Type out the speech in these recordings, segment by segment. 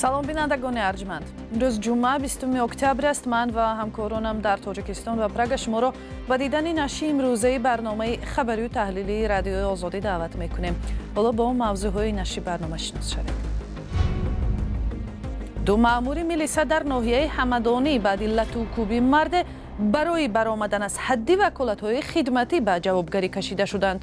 Салом, бинандагони арҷманд. Имрӯз ҷумъа, 20 октябр аст. Ман ва ҳамкоронам дар Тоҷикистон ва Прага шуморо ба дидани нашри имрӯзаи барномаи хабарию таҳлилии Радиои Озодӣ даъват мекунем. Ҳоло бо мавзӯъҳои нашри барнома шинос шавед. Ду маъмури милиса дар ноҳияи Ҳамадонӣ баъди латукӯби марде барои баромадан аз ҳадди ваколатҳои хидматӣ ба ҷавобгарӣ кашида шуданд.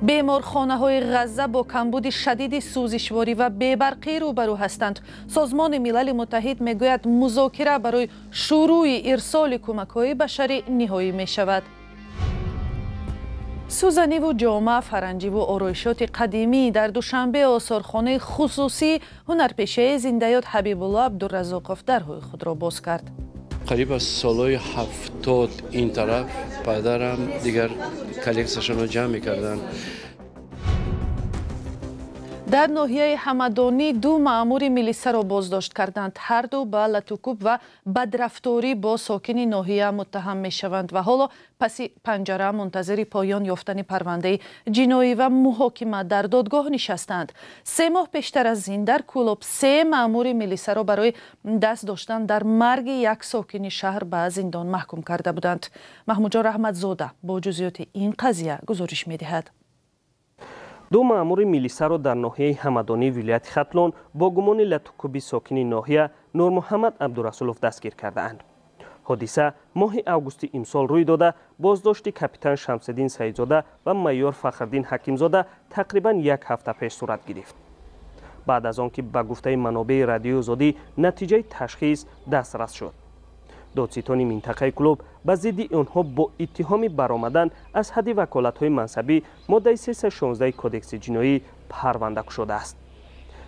Беморхонаҳои Ғазза бо камбуди шадиди сӯзишворӣ ва бебарқӣ рӯбарӯ ҳастанд. Созмони Милали Муттаҳид мегӯяд, музокира барои шурӯи ирсоли кӯмакҳои башарӣ ниҳоӣ мешавад. Сӯзаниву ҷома, фаранҷиву ороишоти қадимӣ: дар Душанбе осорхонаи хусусии ҳунарпешаи зиндаёд Ҳабибулло Абдуразоқов дарҳои худро боз кард. Қариб аз солҳои 70 ин тараф падарам дигар коллексияшонро ҷамъ мекарданд. Дар ноҳияи Ҳамадонӣ ду маъмури милисаро боздошт карданд. Ҳарду ба латукӯб ва бадрафторӣ бо сокини ноҳия муттаҳам мешаванд ва ҳоло паси панҷара мунтазири поён ёфтани парвандаи ҷиноӣ ва муҳокима дар додгоҳ нишастанд. 3 моҳ пештар аз ин дар Кӯлоб се маъмури милисаро барои даст доштан дар марги як сокини шаҳр ба зиндон маҳкум карда буданд. Маҳмудҷон Раҳматзода бо ҷузъиёти ин қазия гузориш медиҳад. Ду маъмури милисаро дар ноҳияи Ҳамадонии вилояти Хатлон бо гумони латукӯби сокини ноҳия Нурмуҳаммад Абдурасулов дастгир кардаанд. Ҳодиса моҳи августи имсол рӯй дода, боздошти капитан Шамсиддин Саидзода ва майор Фахриддин Ҳакимзода тақрибан як ҳафта пеш сурат гирифт, баъд аз он ки ба гуфтаи манобеи Радиои Озодӣ натиҷаи ташхис дастрас шуд. Додситони минтақаи Кӯлоб ба зидди онҳо бо иттиҳоми баромадан аз ҳадди ваколатҳои мансабӣ, моддаи 316 Кодекси ҷиноӣ, парванда кушодааст.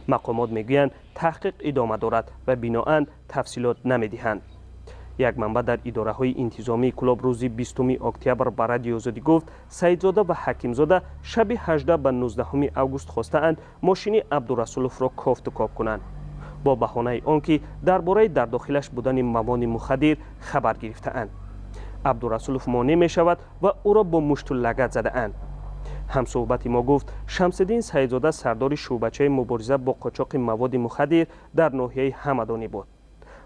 Мақомот мегӯянд, таҳқиқ идома дорад ва биноан тафсилот намедиҳанд. Як манбаъ дар идораҳои интизомии Кӯлоб рӯзи 20 октябр ба Радиои Озодӣ гуфт, Саидзода ва Ҳакимзода шаби 18 ба 19 август хостаанд мошини Абдурасуловро кофтукоб кунанд, бо баҳонаи он ки дар бораи дар дохилаш будани маводи мухаддир хабар гирифтаанд. Абдурасулов монеъ мешавад ва ӯро бо мушту лагат задаанд. Ҳамсӯҳбати мо гуфт, Шамсиддин Саидзода сардори шӯъбачаи мубориза бо қочоқи маводи мухаддир дар ноҳияи Ҳамадонӣ буд,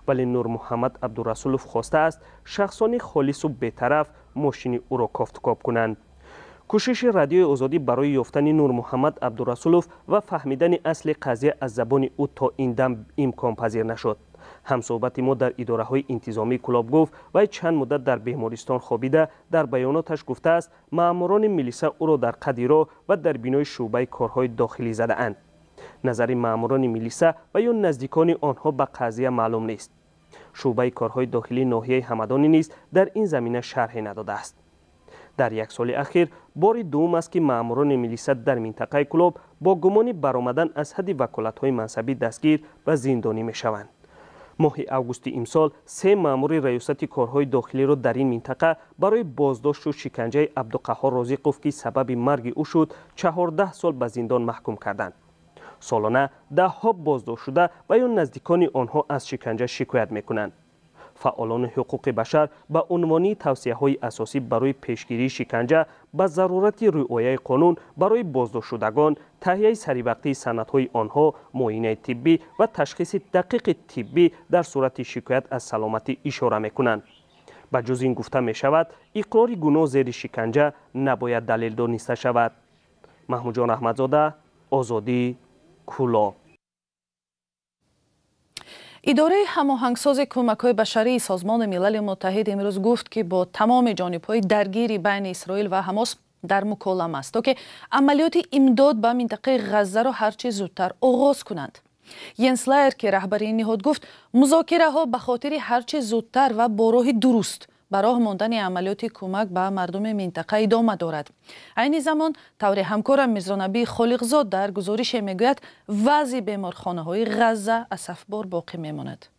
вале Нурмуҳаммад Абдурасулов хостааст шахсони холису бетараф мошини ӯро кофтукоб кунанд. Кӯшиши Радиои Озодӣ барои ёфтани Нурмуҳаммад Абдурасулов ва фаҳмидани асли қазия аз забони ӯ то ин дам имконпазир нашуд. Ҳамсӯҳбати мо дар идораҳои интизомии Кӯлоб гуфт, вай чанд муддат дар бемористон хобида, дар баёноташ гуфтааст, маъмурони милиса ӯро дар қади роҳ ва дар бинои шӯъбаи корҳои дохилӣ задаанд. Назари маъмурони милиса ва ё наздикони онҳо ба қазия маълум нест. Шӯъбаи корҳои дохилии ноҳияи Ҳамадонӣ низ дар ин замина шарҳе надодааст. Дар як соли ахир бори дуввум аст, ки маъмурони милиса дар минтақаи Кӯлоб бо гумони баромадан аз ҳадди ваколатҳои мансабӣ дастгир ва зиндонӣ мешаванд. Моҳи августи имсол се маъмури раёсати корҳои дохилиро дар ин минтақа барои боздошту шиканҷаи Абдуқаҳҳор Розиқов, ки сабаби марги ӯ шуд, 14 сол ба зиндон маҳкум карданд. Солона даҳҳо боздоштшуда ва ё наздикони онҳо аз шиканҷа шикоят мекунанд. Фаъолони ҳуқуқи башар ба унвони тавсияҳои асосӣ барои пешгирии шиканҷа ба зарурати риояи қонун барои боздоштшудагон, таҳияи саривақтии санадҳои онҳо, муоинаи тиббӣ ва ташхиси дақиқи тиббӣ дар сурати шикоят аз саломатӣ ишора мекунанд. Ба ҷуз ин, гуфта мешавад, иқрори гуноҳ зери шиканҷа набояд далел дониста шавад. Маҳмудҷон Аҳмадзода, Озодӣ, Кӯлоб. Идораи ҳамоҳангсози кӯмакҳои башарии Созмони Милали Муттаҳид имрӯз гуфт, ки бо тамоми ҷонибҳои даргири байни Исроил ва Ҳамос дар муколама аст, то ки амалиёти имдод ба минтақаи Ғаззаро ҳарчи зудтар оғоз кунанд. Йенс Лаерке, раҳбари ин ниҳод, гуфт, музокираҳо ба хотири ҳарчи зудтар ва бо роҳи дуруст ба роҳ мондани амалиёти кӯмак ба мардуми минтақа идома дорад. Айни замон, тавре ҳамкорам Мирзонабии Холиқзод дар гузорише мегӯяд, вазъи беморхонаҳои Ғазза асафбор боқӣ мемонад.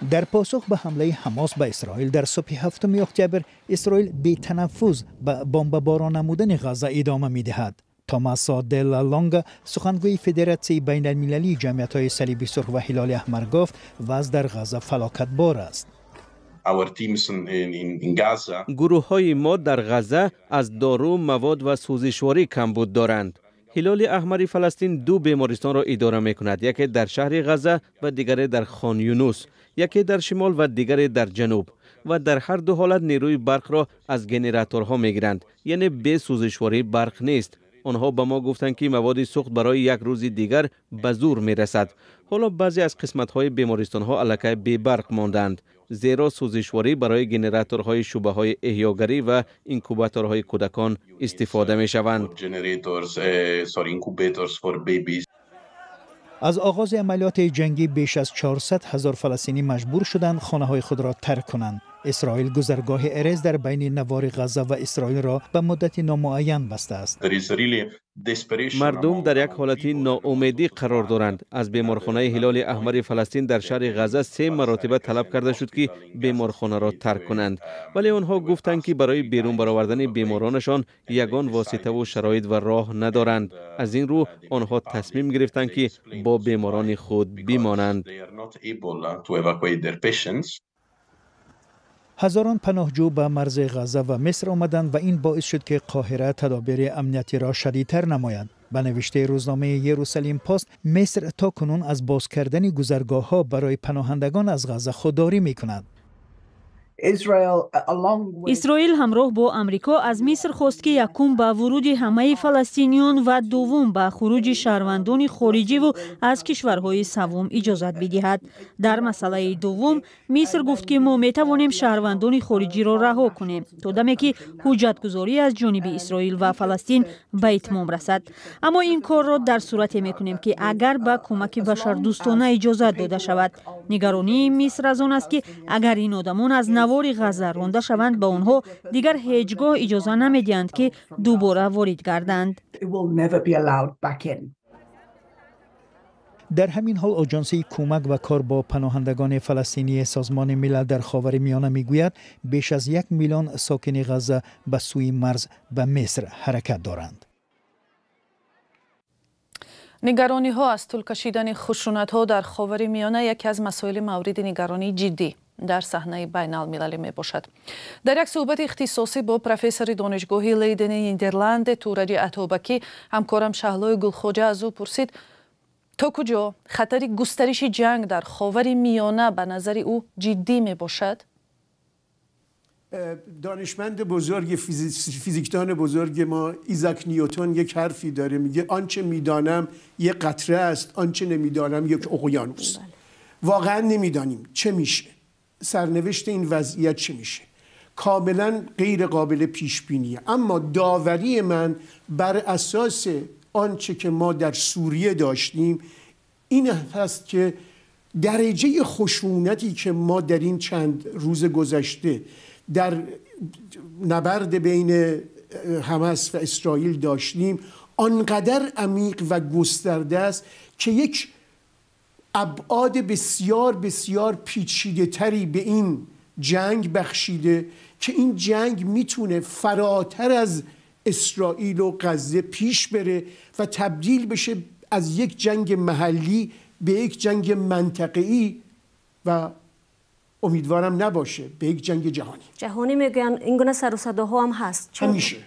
Дар посух ба ҳамлаи Ҳамос ба Исроил дар субҳи 7 октябр, Исроил бетанаффуз ба бомбаборон намудани Ғазза идома медиҳад. Томасо Делла Лонга, сухангӯи Федератсияи байналмилалии ҷамъиятҳои Салиби Сурх ва Ҳилоли Аҳмар, гуфт, вазъ дар Ғазза фалокатбор аст. Гурӯҳҳои мо дар Ғазза аз дору, мавод ва сӯзишворӣ камбуд доранд. Ҳилоли Аҳмари Фаластин ду бемористонро идора мекунад, яке дар шаҳри Ғазза ва дигаре дар Хон Юнус, яке дар шимол ва дигаре дар ҷануб. Ва дар ҳар ду ҳолат нерӯи барқро аз генераторҳо мегиранд, яъне бе сӯзишворӣ барқ нест. Онҳо ба мо гуфтанд, ки маводи сӯхт барои як рӯзи дигар ба зӯр мерасад. Ҳоло баъзе аз қисматҳои бемористонҳо аллакай бебарқ мондаанд, зеро сӯзишворӣ барои генераторҳои шӯъбаҳои эҳёгарӣ ва инкубаторҳои кӯдакон истифода мешаванд. Аз оғози амалиёти ҷангӣ беш аз 400 ҳазор фаластинӣ маҷбур шуданд хонаҳои худро тарк кунанд. Исроил гузаргоҳи Эрез дар байни навори Ғазза ва Исроилро ба муддати номуайян бастааст. Мардум дар як ҳолати ноумедӣ қарор доранд. Аз беморхонаи Ҳилоли Аҳмари Фаластин дар шаҳри Ғазза се маротиба талаб карда шуд, ки беморхонаро тарк кунанд, вале онҳо гуфтанд, ки барои берун баровардани беморонашон ягон воситаву шароит ва роҳ надоранд. Аз ин рӯ онҳо тасмим гирифтанд, ки бо беморони худ бимонанд. Ҳазорон паноҳҷӯ ба марзи Ғазза ва Миср омаданд ва ин боис шуд, ки Қоҳира тадобири амниятиро шадидтар намояд. Ба навиштаи рӯзномаи Ерусалим Пост, Миср то кунун аз боз кардани гузаргоҳҳо барои паноҳандагон аз Ғазза худдорӣ мекунад. Исроил ҳамроҳ бо Амрико аз Миср хост, ки якум ба вуруди ҳамаи фаластиниён ва дуввум ба хуруҷи шаҳрвандони хориҷиву аз кишварҳои саввум иҷозат бидиҳад. Дар масъалаи дуввум Миср гуфт, ки мо метавонем шаҳрвандони хориҷиро раҳо кунем то даме ки ҳуҷҷатгузорӣ аз ҷониби Исроил ва Фаластин ба итмом расад. Аммо ин корро дар сурате мекунем, ки агар ба кӯмаки башардӯстона иҷозат дода шавад. Нигаронии Миср аз он аст, ки агар ин одамон аз навори Ғазза ронда шаванд, ба онҳо дигар ҳеҷ гоҳ иҷоза намедиҳанд, ки дубора ворид гарданд. Дар ҳамин ҳол оҷонсии кӯмак ва кор бо паноҳандагони фаластинии Созмони Милал дар Ховари Миёна мегӯяд, беш аз 1 миллион сокини Ғазза ба сӯи марз ба Миср ҳаракат доранд. Нигарониҳо аз тӯл кашидани хушунатҳо дар Ховари Миёна яке аз масоили мавриди нигаронии ҷиддӣ дар саҳнаи байналмилалӣ мебошад. Дар як суҳбати ихтисосӣ бо профессори донишгоҳи Лейдени Нидерланде Тураҷи Атобакӣ ҳамкорам Шаҳлои Гулхоҷа аз ӯ пурсид, то куҷо хатари густариши ҷанг дар Ховари Миёна ба назари ӯ ҷиддӣ мебошад? دانشمند بزرگ، فیزیکدان بزرگ ما ایزاک نیوتن یک حرفی داره، میگه آنچه میدانم یک قطره است، آنچه نمیدانم یک اقیانوس. واقعا نمیدانیم چه میشه، سرنوشت این وضعیت چه میشه، کاملا غیر قابل پیش بینیه. اما داوری من بر اساس آنچه که ما در سوریه داشتیم این هست که درجه خشونتی که ما در این چند روز گذشته در نبرد بین حماس و اسرائیل داشتیم آنقدر عمیق و گسترده است که یک ابعاد بسیار بسیار پیچیده تری به این جنگ بخشیده که این جنگ میتونه فراتر از اسرائیل و غزه پیش بره و تبدیل بشه از یک جنگ محلی به یک جنگ منطقه‌ای و امیدوارم نباشه به یک جنگ جهانی. جهانی میگن این گونه سر و صداها هم هست.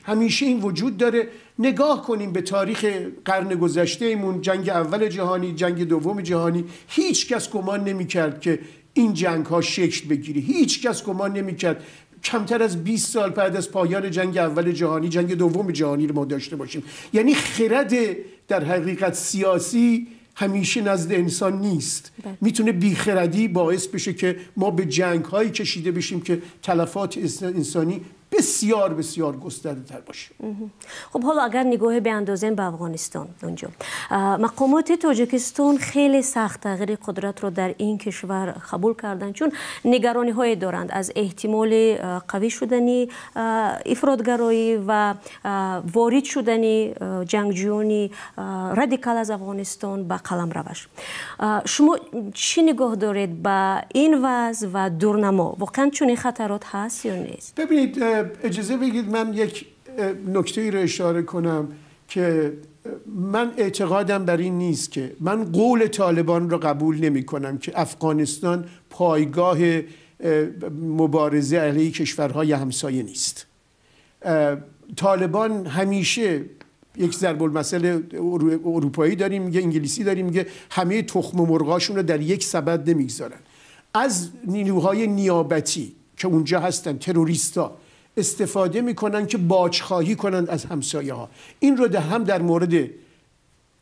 همیشه این وجود داره. نگاه کنیم به تاریخ قرن گذشتهمون، جنگ اول جهانی، جنگ دوم جهانی، هیچ کس گمان نمی‌کرد که این جنگ ها شکل بگیره. هیچ کس گمان نمی‌کرد کمتر از 20 سال بعد از پایان جنگ اول جهانی جنگ دوم جهانی رو ما داشته باشیم. یعنی خرد در حقیقت سیاسی همیشه نزد انسان نیست. میتونه بیخردی باعث بشه که ما به جنگ هایی کشیده بشیم که تلفات انسانی بسیار بسیار گسترده تر باشه. خب حالا اگر نگاه بیاندازیم به افغانستان، اونجا مقامات تاجیکستان خیلی سخت تغییر قدرت رو در این کشور قبول کردند، چون نگرانی های دارند از احتمال قوی شدن افراط‌گرایی و وارد شدن جنگجویان رادیکال از افغانستان به قلمروش. شما چی نگاه دارید به این وضع و دورنما؟ واقعا چنین خطرات هست یا نیست؟ ببینید، اجازه بگید من یک نکته ای رو اشاره کنم که من اعتقادم بر این نیست که من قول طالبان رو قبول نمی کنم که افغانستان پایگاه مبارزه علیه کشورهای همسایه نیست. طالبان همیشه یک ضرب المثل اروپایی داریم میگه، انگلیسی داریم میگه همه تخم مرغاشون رو در یک سبد نمیگذارن. از نیروهای نیابتی که اونجا هستن، تروریستا، استفاده میکنن که باجخواهی کنند از همسایه ها. این رو هم در مورد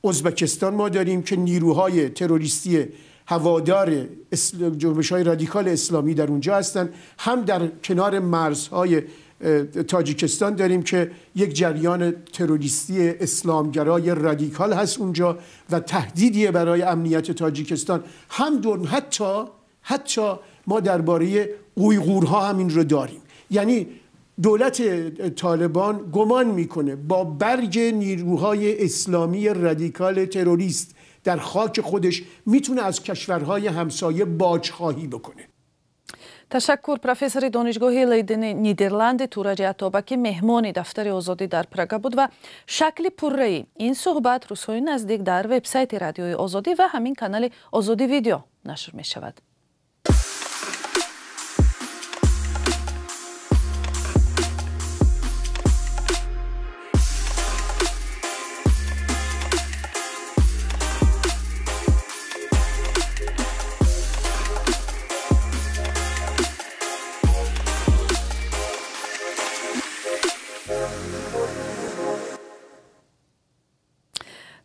ازبکستان ما داریم که نیروهای تروریستی هوادار جنبش‌های رادیکال اسلامی در اونجا هستن، هم در کنار مرزهای تاجیکستان داریم که یک جریان تروریستی اسلامگرای رادیکال هست اونجا و تهدیدیه برای امنیت تاجیکستان. هم حتی ما درباره اویغورها هم این رو داریم. یعنی دولت طالبان گمان میکنه با برگ نیروهای اسلامی رادیکال تروریست در خاک خودش میتونه از کشورهای همسایه باجخواهی بکنه. تشکر پروفسور دانشگاه لیدن نیدرلند تورج عطابه که مهمان دفتر آزادی در پراگا بود و شکل پره‌ای این صحبت روزهای نزدیک در وبسایت رادیوی آزادی و همین کانال آزادی ویدیو نشر می شود.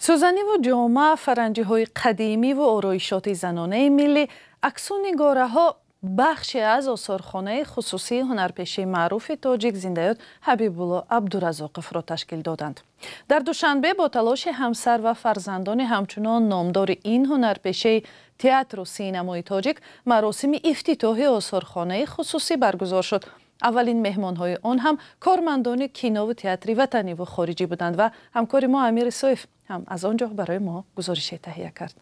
سوزنی و جامعه، فرنجی های قدیمی و آرایشات زنانه ملی، عکس و نگاره ها بخشی از آثارخانه خصوصی هنرپیشه معروف تاجیک زنده‌یاد حبیبالله عبدالرزاقов را تشکیل دادند. در دوشنبه با تلاش همسر و فرزندان همچنان نامدار این هنرپیشه تئاتر و سینمای تاجیک مراسم افتتاح آثارخانه خصوصی برگزار شد. اولین مهمان‌های آن هم کارمندان کینو و تئاتر وطنی و خارجی بودند و همکار ما امیر سیف هم از آنجا برای ما گزارش تهیه کرد.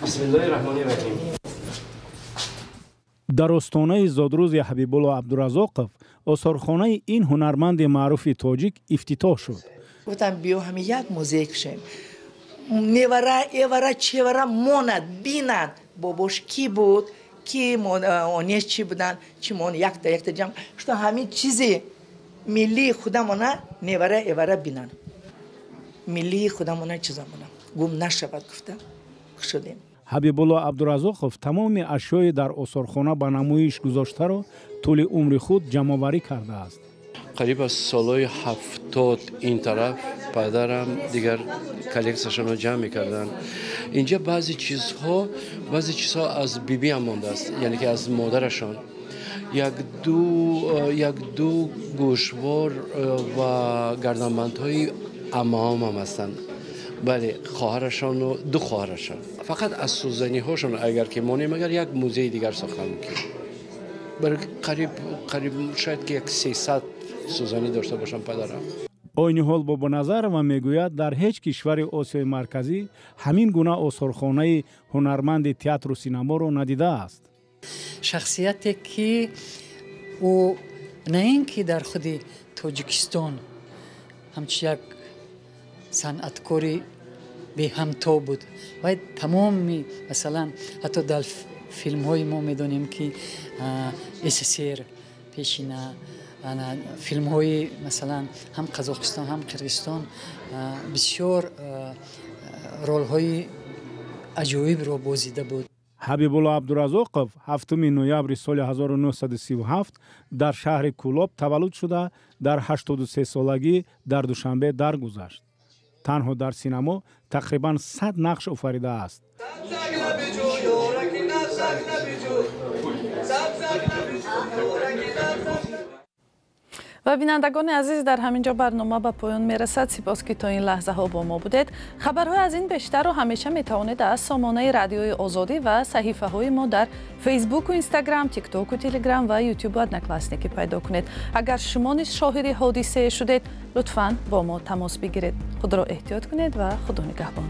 بسم الله الرحمن الرحیم. در آستانه زادروز حبیبالله عبدالرزاقов آثارخانه این هنرمند معروف تاجیک افتتاح شد. گفتم بیا همه یک موزه کشیم. невара эвара чевара монад бинанд бобош ки буд, ки онеш чӣ буданд, чӣ мон якта якта ҷамъ что ҳамин чизи миллии худамона невара эвара бинанд, миллии худамона чизамона гум нашавад гуфта шудем. Ҳабибулло Абдуразоқов тамоми ашёи дар осорхона ба намоиш гузоштаро тӯли умри худ ҷамъоварӣ кардааст. Қариб аз солҳои 70 ин тараф падарам дигар коллексияшонро ҷамъ мекарданд. Инҷа баъзе чизҳо аз бибиам мондааст, яъне ки аз модарашон. Як ду гӯшвор ва гарданбандҳои аммаҳомам ҳастанд. Бале, хоҳарашону ду хоҳарашон. Фақат аз сӯзаниҳошон агар ки монем, агар як музеи дигар сохта мумкин. Барои қариб шояд ки як 300 сӯзанӣ дошта бошам падарам. Айни ҳол Бобоназарова мегӯяд дар ҳеҷ кишвари Осиёи Марказӣ ҳамин гуна осорхонаи ҳунарманди театру синаморо надидааст. Шахсияте ки ӯ на ин ки дар худи Тоҷикистон ҳамчун як санъаткори беҳамто буд, вай тамоми масалан ҳатто дар филмҳои мо медонем ки СССР пешина филмҳои масалан ҳам Қазоқистон ҳам Қирғизистон бисёр ролҳои аҷоибро бозида буд. Ҳабибулло Абдуразоқов 7 ноябри соли 1937 дар шаҳри Кӯлоб таваллуд шуда, дар 83 солагӣ дар Душанбе даргузашт. Танҳо дар синамо тақрибан 100 нақш офаридааст. Ва бинандагони азиз, дар ҳамин ҷо барнома ба поён мерасад. Сипос ки то ин лаҳзаҳо бо мо будед. Хабарҳои аз ин бештарро ҳамеша метавонед аз сомонаи Радиои Озодӣ ва саҳифаҳои мо дар Фейсбуку, Инстаграм, Тиктоку, Телеграм ва Ютубу Одноклассники пайдо кунед. Агар шумо низ шоҳиди ҳодисае шудед, лутфан бо мо тамос бигиред. Худро эҳтиёт кунед ва Худо нигаҳбон.